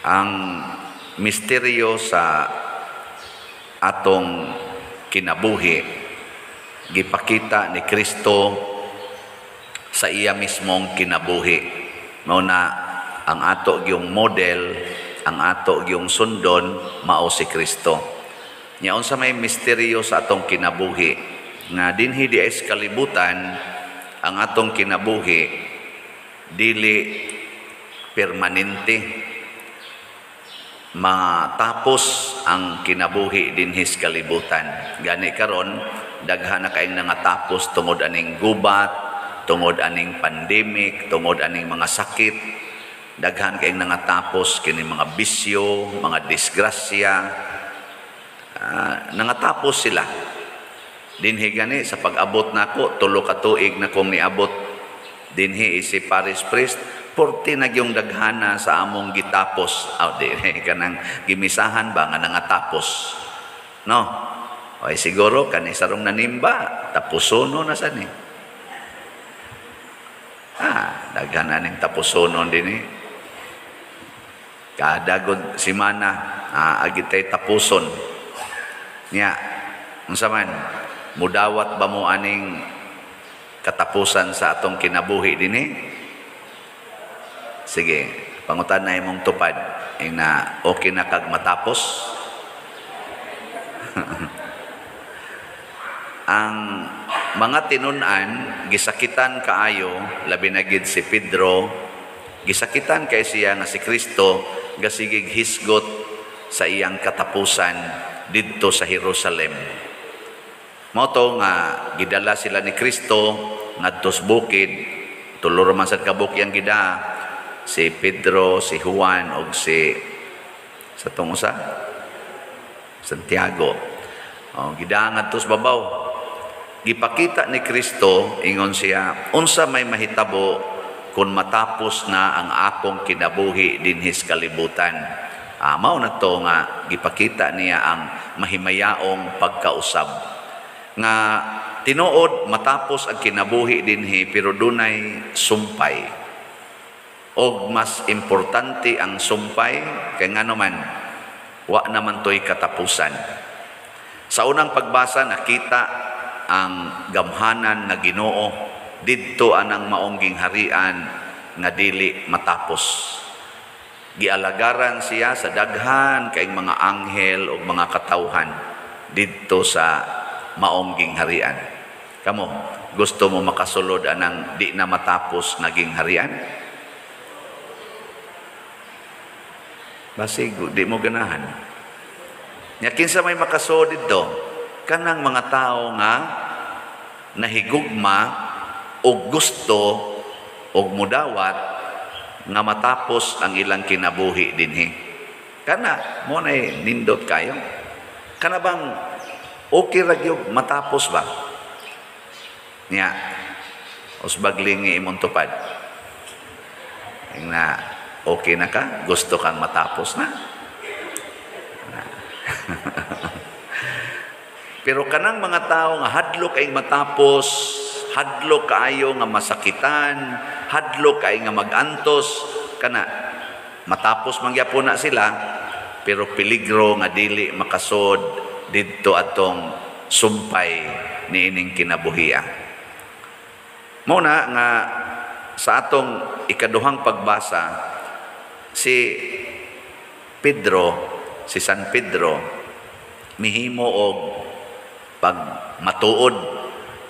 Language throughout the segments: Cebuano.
Ang misteryo sa atong kinabuhi gipakita ni Kristo sa iya mismong kinabuhi. Mao na ang ato gyung model, ang ato gyung sundon mao si Kristo. Nya unsa may misteryo sa atong kinabuhi? Nga dinhi di sa kalibutan, ang atong kinabuhi dili permanente. Matapos ang kinabuhi dinhi sa kalibutan. Gani karon daghan na kaayong nangatapos tungod aning gubat, tungod aning pandemic, tungod aning mga sakit. Daghan kaayong nangatapos kini mga bisyo, mga disgrasya. Nangatapos sila. Dinhi gani sa pag-abot nako, 3 ka tuig na kong niabot dinhi si parish priest, porti na gyung daghana sa among gitapos. Aw, di, kanang gimisahan ba nga nangatapos? No? Oy, siguro kani sarong nanimba, tapusono na sa ni. Daghan na ning tapusonon dinhi. Kada gud simana, agitay tapuson. Nya, unsa man, mudawat ba mo aning katapusan sa atong kinabuhi dinhi? Sige, pangutan na imong tupad. Ing na okay na kag matapos. Ang mga tinun-an gisakitan kaayo, labi na gid si Pedro, gisakitan kay siya nga si Kristo gasigig hisgot sa iyang katapusan didto sa Jerusalem. Mao to nga gidala sila ni Kristo ngadto sa bukid, tulo ra man sad ka bukid ang gida, si Pedro, si Juan og si sa tong usa Santiago. O, gida ngadto sa babaw. Gipakita ni Kristo, ingon siya, unsa may mahitabo kung matapos na ang akong kinabuhi dinhi sa kalibutan. Mao na to nga gipakita niya ang mahimayaong pagkausab. Nga tinuod matapos ang kinabuhi dinhi pero dunay sumpay. Og mas importante ang sumpay kay ngano man wa naman toy katapusan. Sa unang pagbasa nakita ang gamhanan nga Ginoo didto anang maong gingharian nga dili matapos. Gialagaran siya sa daghan kay mga anghel ug mga katawhan didto sa maong gingharian. Kamo, gusto mo makasulod anang di na matapos nga gingharian? Basig di mo ganahan. Nya kinsa may makasulod didto? Kanang mga tawo nga nahigugma og gusto og mudawat nga matapos ang ilang kinabuhi dinhi. Kana mo nay nindot kayo. Kana bang okay ra gyud matapos ba? Nya usbag lingi imong tupad. Na okay na ka? Gusto kang matapos na? Pero kanang mga tao nga hadlok ay matapos, hadlok kaayo nga masakitan, hadlok kaayo nga magantos, kana matapos mangyapon na sila, pero peligro nga dili makasod didto atong sumpay niining kinabuhia. Mao na nga sa atong ikaduhang pagbasa, si Pedro, si San Pedro, mihimo og pagmatuod.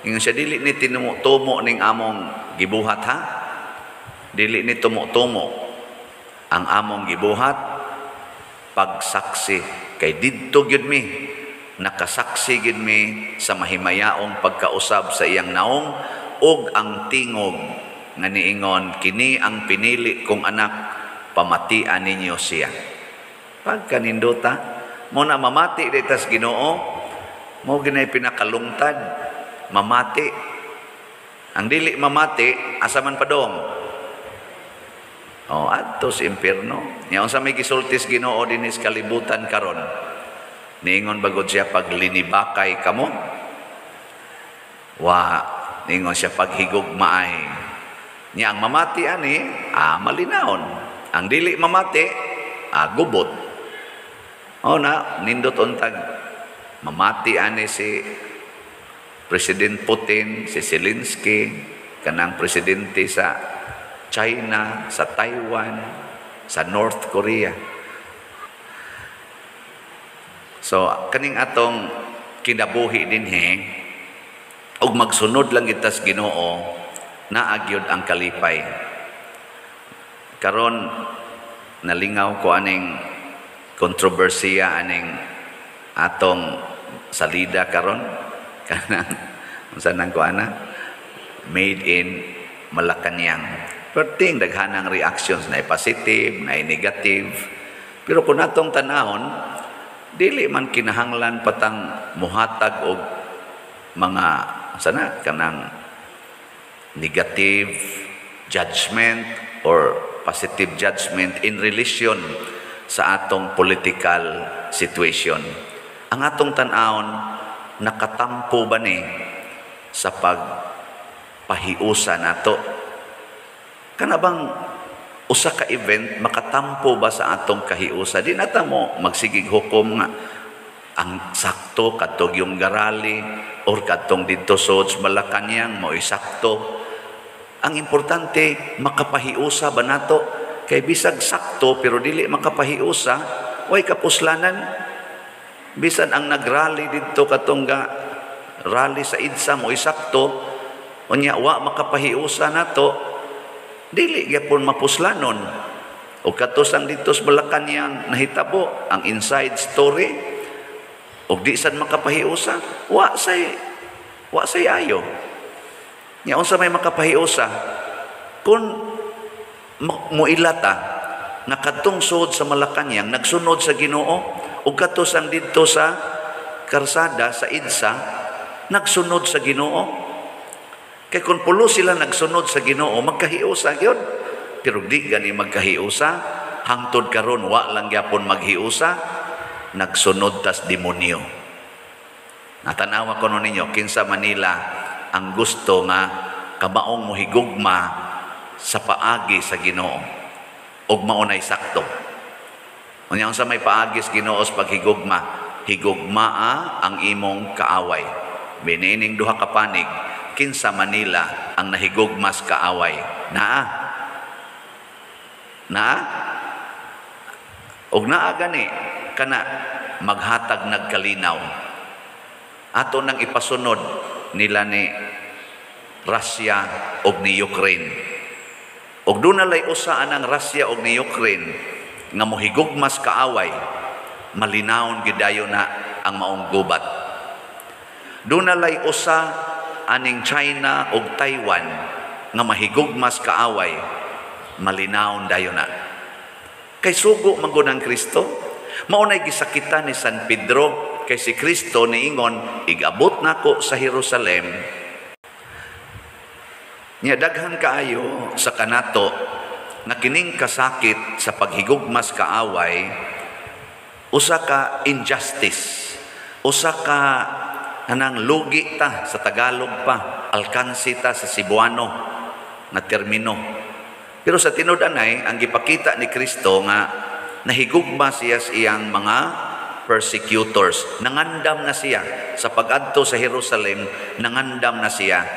Ingon siya, dili ni tinumo-tumo ning among gibuhat ha. Dili ni tumo-tumo ang among gibuhat, pagsaksi. Kay didto gyud mi, nakasaksi gyud mi sa mahimayaong pagkausab sa iyang naong ug ang tingog nga niingon, kini ang pinili kong anak, pamatian ninyo siya. Pagkanindota, mo na mamati ditas Ginoo, mo ginay pinakalungtad, mamati. Ang dili mamati, asa man padong? O, adto sa impierno. Nya unsa may gisultis Ginoo dinhi sa kalibutan karon? Niingon bagod siya, paglinibakay kamo? Wa, niingon siya, paghigugmaay. Nya ang mamati ani, malinawon. Ang dili mamati, gubot. O na, nindot untag mamati ani si President Putin, si Zelensky, kanang presidente sa China, sa Taiwan, sa North Korea. So, kaning atong kinabuhi dinhi ug magsunod lang kita sa Ginoo, naa gyud ang kalipay. Karon nalingaw ko aning kontrobersiya aning atong salida karon, kanang unsa nang kuana, made in Malacañang. Perting daghanang reactions, na positive, na negative. Pero kung atong tanahon, dili man kinahanglan patang muhatag og mga sana kanang negative judgment or positive judgment in relation sa atong political situation. Ang atong tan-awon, nakatampo ba ni sa pagpahiusa nato? Kana bang usa ka event makatampo ba sa atong kahiusa? Di na ta mo magsigig hukom nga ang sakto kadtong yung garali or kadtong didto sa Malacañang mo'y sakto. Ang importante, makapahiusa ba nato? Kay bisag sakto pero dili makapahiusa, way kapuslanan. Bisan ang nagrally didto katong ga rally sa EDSA mo'y sakto, unya wa makapahiusa nato, dili gyapon mapuslanon. O katos ang didto sa Malacañang nahitabo ang inside story, og di sad makapahiusa, wa say ayo. Nya unsa may makapahiusa kung muila ta nga kadtong sud sa Malacañang nagsunod sa Ginoo ug katos ang didto sa karsada sa EDSA nagsunod sa Ginoo? Kay kung pulo sila nagsunod sa Ginoo, magkahiusa gyud. Pero di gani magkahiusa hangtod karon, wa lang gyapon maghiusa, nagsunod tas demonyo. Natanawa ko ninyo kinsa Manila ang gusto nga kamaong mohigugma sa paagi sa Ginoo ug mao nay sakto. Unya unsa may paagi sa Ginoo sa paghigugma? Higugmaa ang imong kaaway. Binining duha ka panig, kinsa Manila ang nahigugmas kaaway? Naa. Naa? Og naa gani kana maghatag nagkalinaw. Ato nang ipasunod nila ni Russia og ni Ukraine. Og doon nalay usa anang Russia og ni Ukraine nga mohigugmas kaaway, malinawon gidayon na ang maong gubat. Doon nalay usa aning China og Taiwan nga mahigugmas kaaway, malinawon dayon na. Kay sugo man gud ang Kristo, mao nay gisakitan ni San Pedro, kay si Kristo niingon, "Igabot nako sa Jerusalem." Nya daghan kaayo sa kanato nga kining kasakit sa paghigugmas kaaway usa ka injustice, usa ka anang lugi ta sa Tagalog pa, alkansi ta sa Cebuano nga termino. Pero sa tinud-anay, ang gipakita ni Kristo nga nahigugma siya sa iyang mga persecutors. Nangandam na siya sa pag-adto sa Jerusalem, nangandam na siya.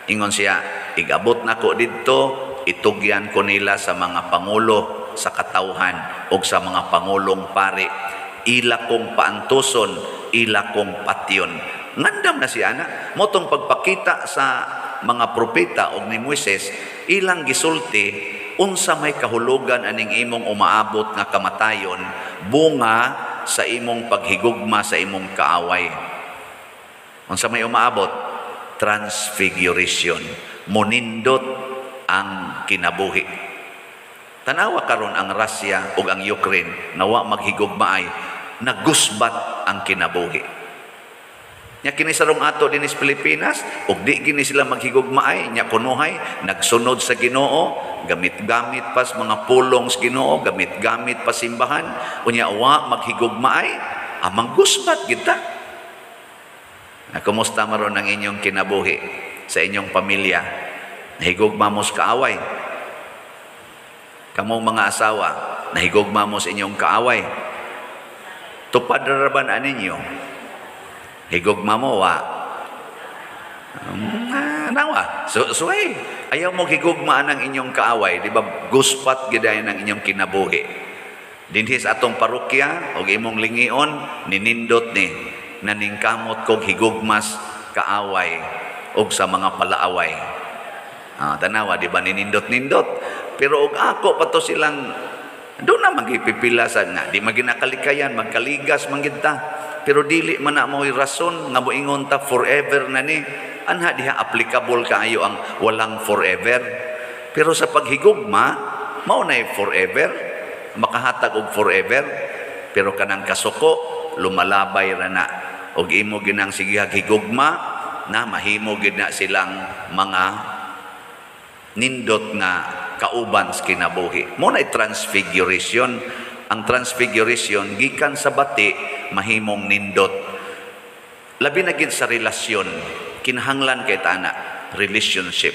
Ingon siya, "Igabot nako didto, itugyan ko nila sa mga pangulo sa katawhan o sa mga pangulong pari. Ila kong paantuson, ila kong patyon." Ngandam na siya na. Motong pagpakita sa mga propeta og ni Moises, ilang gisulti unsa may kahulugan aning imong umaabot nga kamatayon bunga sa imong paghigugma sa imong kaaway. Unsa may umaabot? Transfiguration. Munindot ang kinabuhi. Tanawa karon ang Russia ug ang Ukraine nga wa maghigugmaay, nagusbat ang kinabuhi. Nya kini sarong ato dinhi sa Pilipinas, ug di gini sila maghigugmaay, nya kunuhay nagsunod sa Ginoo, gamit-gamit pas mga pulong sa Ginoo, gamit-gamit pa simbahan, unya wa maghigugmaay, amang gusbat kita. Na kumusta maron ang inyong kinabuhi sa inyong pamilya? Nahigugma mo sa kaaway? Kamong mga asawa, Nahigugma mo sa inyong kaaway. Tupad ra ba na ninyo? Higugma mo, wa? Nawa. So hey, ayaw mo higugma ang inyong kaaway, di ba? Guspat gidayon ang inyong kinabuhi. Dinhi sa atong parokya og imong lingion, ninindot ni naningkamot kog higugmas kaaway og sa mga palaaway. Tanawa, di ba ninindot-nindot? Pero og ako pa to silang doon na magipipila sa nga, di maginakalikayan, magkaligas man gid ta. Pero dili man na mo'y rason nga moingon ta forever na ni. Anha diha applicable kaayo ang walang forever. Pero sa paghigugma, mao na forever, makahatag og forever. Pero kanang kasuko, lumalabay ra na. Og imo ginang sigihag higugma, na mahimo gid na silang mga nindot nga kauban sa kinabuhi. Mo na transfiguration. Ang transfiguration gikan sa bati mahimong nindot. Labi na gid sa relasyon, kinahanglan kay tana relationship.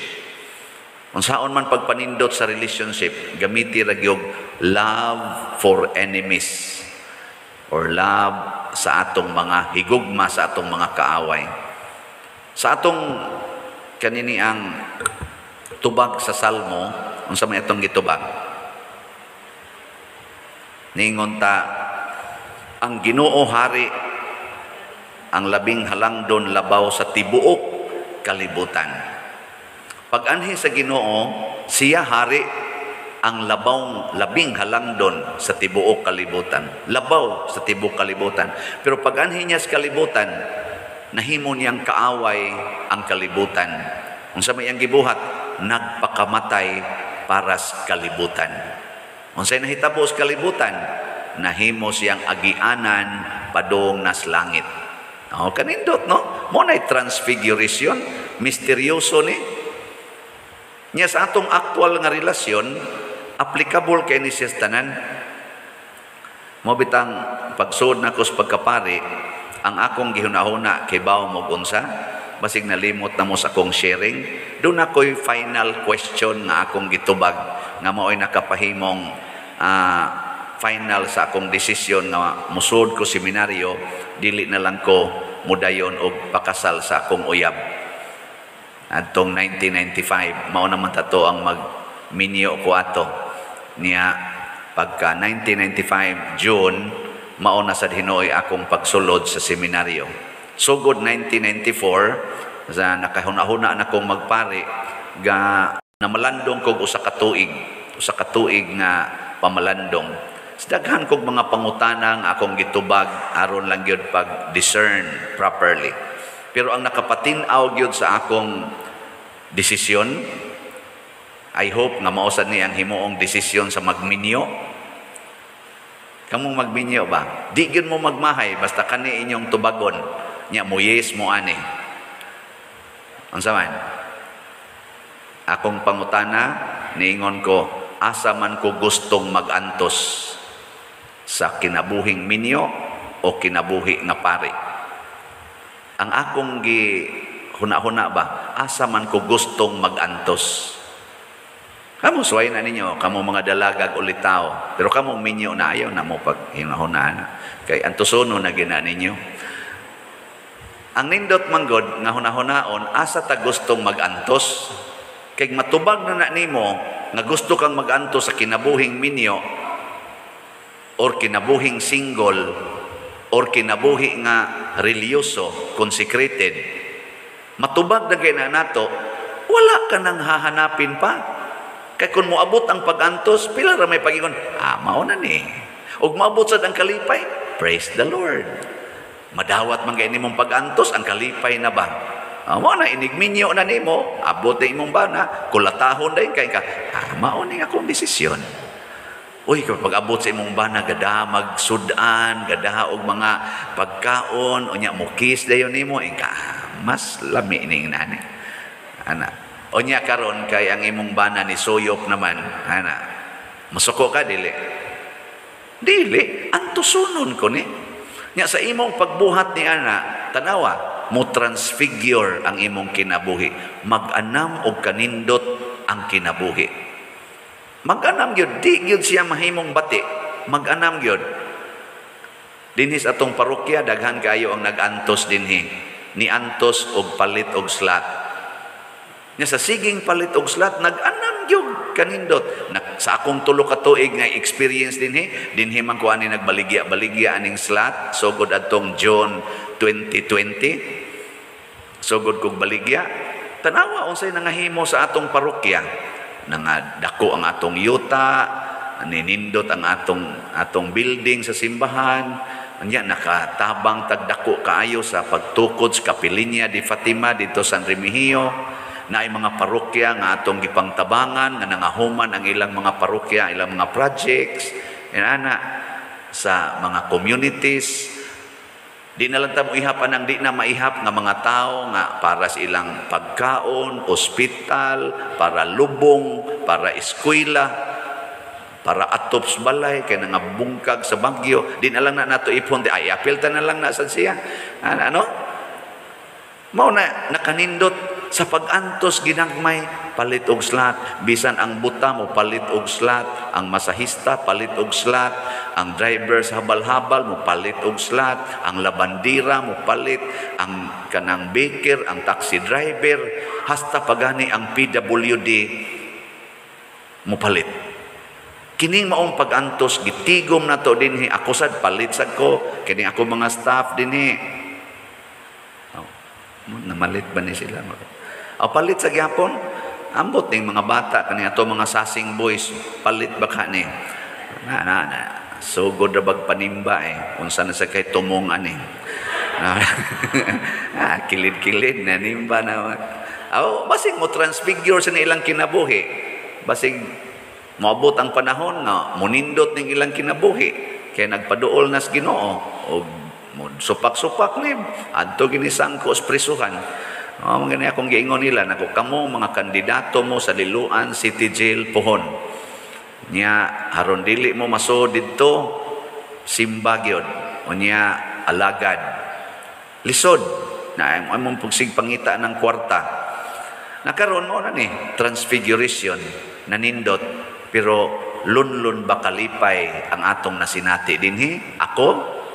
Unsaon man pagpanindot sa relationship, gamiti ra gyud love for enemies or love sa atong mga higugma sa atong mga kaaway. Sa atong kanini ang tubag sa Salmo, unsa may atong gitubag? Ningon ta, ang Ginoo hari, ang labing halangdon labaw sa tibuok kalibutan. Pag-anhi sa Ginoo, siya hari ang labaw labing halangdon sa tibuok kalibutan. Labaw sa tibuok kalibutan. Pero pag-anhi niya sa kalibutan, nahimo niyang kaaway ang kalibutan. Unsa may iyang gibuhat? Nagpakamatay para sa kalibutan. Unsay nahitabo sa kalibutan? Nahimo siyang agianan padung nas langit. Oh, kanindot, no? Mo na transfiguration, misteryoso ni. Nya sa atong aktual nga relasyon, applicable kay ni siya tanan. Mo bitang pagsuod nako sa pagkapari, ang akong gihunahuna kay bawo mo unsa, basig nalimot na mo sa akong sharing, doon ako'y final question nga akong gitubag nga mao'y nakapahimong final sa akong desisyon nga musud ko seminaryo, dili na lang ko mudayon og pakasal sa akong uyab. Adtong 1995, mao naman tato ang magminyo ko ato. Niya pagka 1995 June, mao na sad hinuoy akong pagsulod sa seminaryo. Sugod 1994, sa nakahuna-huna na kong magpari, ga namalandong kog usa ka tuig nga pamalandong. Daghan kog mga pangutana nga akong gitubag aron lang gyud pag discern properly. Pero ang nakapatin-aw gyud sa akong desisyon, I hope nga mao sad ni ang himuong desisyon sa magminyo. Kamong magminyo ba? Di gyud mo magmahay basta kani inyong tubagon. Nya mo yes mo ani. Unsa man? Akong pangutana, niingon ko, asa man ko gustong magantos, sa kinabuhing minyo o kinabuhi nga pari? Ang akong gi huna-huna ba, asa man ko gustong magantos? Kamo suway na ninyo, kamo mga dalagag ulitaw, pero kamo minyo na ayaw na mo pag hinahuna na. Kay antusono na gina ninyo. Ang nindot manggod nga hunahunaon, asa ta gustong magantos? Kay matubag na na nimo nga gusto kang magantos sa kinabuhing minyo or kinabuhing single or kinabuhi nga religyoso, consecrated, matubag na kay na nato, wala ka nang hahanapin pa. Kay kung moabot ang pag-antos, pila ra may pagingon, mao na ni. Ug moabot sad ang kalipay, praise the Lord. Madawat man kay nimong pag-antos, ang kalipay na ba? Mao na inigminyo na nimo, abot na imong bana, kulatahon dayon kay ka, mao ni akong desisyon. Uy, kapag abot sa imong bana, gada magsudan, gada og mga pagkaon, unya mukis dayon nimo, ika, mas lami ning nani. Ana. Unya karon kay ang imong bana ni suyop naman, ana. Masuko ka dili? Dili, antusunon ko ni. Nya sa imong pagbuhat ni ana, tanawa, mo transfigure ang imong kinabuhi. Mag-anam og kanindot ang kinabuhi. Mag-anam gyud, di gyud siya mahimong bati. Mag-anam gyud. Dinhi sa atong parokya, daghan kaayo ang nag-antos dinhi. Ni-antos og palit og slot. Nya sa siging palit og slot, nag-anam gyud kanindot. Na, sa akong 3 ka tuig nga experience dinhi, dinhi man ko ani nagbaligya-baligya aning slot sugod adtong June 2020. Sugod kog baligya. Tanawa unsay nangahimo sa atong parokya. Nangadako ang atong yuta, ninindot ang atong building sa simbahan. Anya nakatabang tagdako kaayo sa pagtukod sa Kapilinya di Fatima dito sa San Remigio. Naay mga parokya nga atong gipangtabangan nga nangahuman ang ilang mga parokya, ilang mga projects, inana sa mga communities. Di na lang ta moihap anang di na maihap nga mga tao nga para sa ilang pagkaon, ospital, para lubong, para eskwela, para atops balay kay nangabungkag sa bagyo. Di na lang na nato ipon, di ay apil ta na lang na sad siya. Ano? Mao na nakanindot sa pag-antos ginagmay, palit og slot, bisan ang buta mo palit og slot, ang masahista palit og slot, ang driver sa habal-habal mo palit og slot, ang labandira mo palit, ang kanang baker, ang taxi driver, hasta pagani ang PWD mo palit. Kining maong pag-antos gitigom nato dinhi. Ako sad palit sad ko, kini ako mga staff dinhi. Oh, namalit ba ni sila? O palit sa gyapon, ambot ning mga bata kani ato mga sasing boys, palit ba ka ni? Na na na. Sugod ra bag panimba eh. Unsa na sa kay tumong ani. Ah, kilid-kilid na nimba na. Aw, basig mo transfigure sa ilang kinabuhi. Basig moabot ang panahon nga monindot ning ilang kinabuhi kay nagpaduol nas Ginoo og supak-supak ni adto gini sangko sa prisuhan. Oh, mga gani akong giingon nila nako kamo mga kandidato mo sa Liloan City Jail pohon. Nya aron dili mo masuod didto, simba gyud unya alagad. Lisod na among pagsig pangita ng kwarta. Nakaron mo na ni transfiguration nanindot, pero lunlun ba kalipay ang atong nasinati dinhi? Ako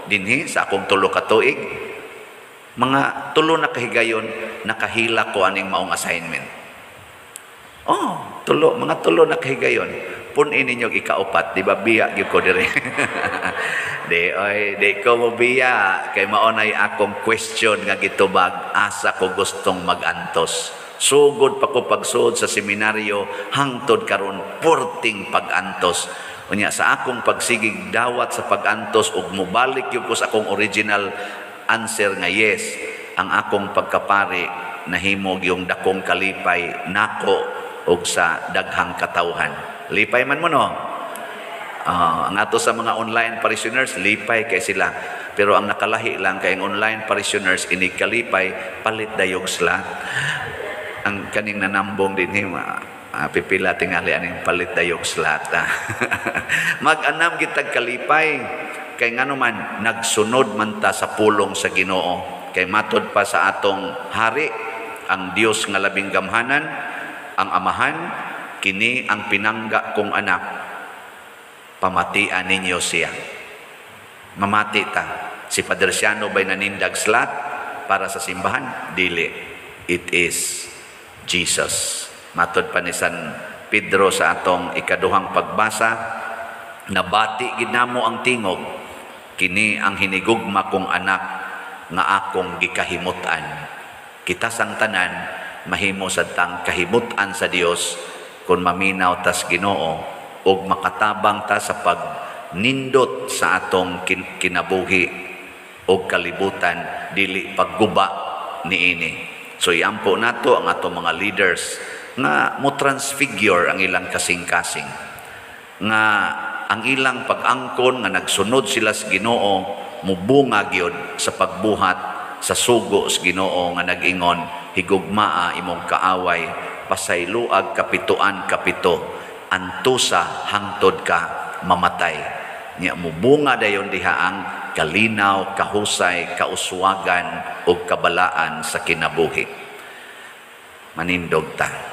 dinhi sa akong 3 ka tuig, mga 3 na kahigayon nakahila ko aning maong assignment. Oh, tulo, mga 3 na kahigayon. Pun-in ninyo ikaupat, di ba biya gyud ko diri. Di oy, di ko mo biya kay mao nay akong question nga gitubag, asa ko gustong magantos. Sugod pa ko pagsuod sa seminaryo hangtod karon porting pag-antos. Unya sa akong pagsigig dawat sa pag-antos ug mobalik gyud ko sa akong original answer nga yes, ang akong pagkapari nahimog yung dakong kalipay nako og sa daghang katawhan. Lipay man mo no? Ang ato sa mga online parishioners, lipay kay sila. Pero ang nakalahi lang kay ang online parishioners inig kalipay palit dayog sila. Ang kaning nanambong dinhi pipila tingali aning palit dayog slat. Mag-anam gitag kalipay kay ngano man nagsunod man ta sa pulong sa Ginoo. Kay matod pa sa atong hari, ang Dios nga labing gamhanan, ang Amahan, kini ang pinangga kong anak, pamatian ninyo siya. Mamati ta. Si Padre Siano ba'y nanindag slat para sa simbahan? Dili. It is Jesus. Matod pa ni San Pedro sa atong ikaduhang pagbasa, nabati gid namo ang tingog, kini ang hinigugma kong anak nga akong gikahimut-an. Kita sang tanan mahimo sad tang kahimut-an sa Dios kung maminaw tas Ginoo ug makatabang ta sa pagnindot sa atong kinabuhi og kalibutan dili pagguba niini. So iampo nato ang atong mga leaders nga mo transfigure ang ilang kasing-kasing, nga ang ilang pag-angkon nga nagsunod sila sa Ginoo mubunga gyud sa pagbuhat sa sugo sa Ginoo nga nag-ingon, higugmaa imong kaaway, pasayloag kapituan kapito, antusa hangtod ka mamatay. Nya mubunga dayon diha ang kalinaw, kahusay, kauswagan ug kabalaan sa kinabuhi. Manindog ta.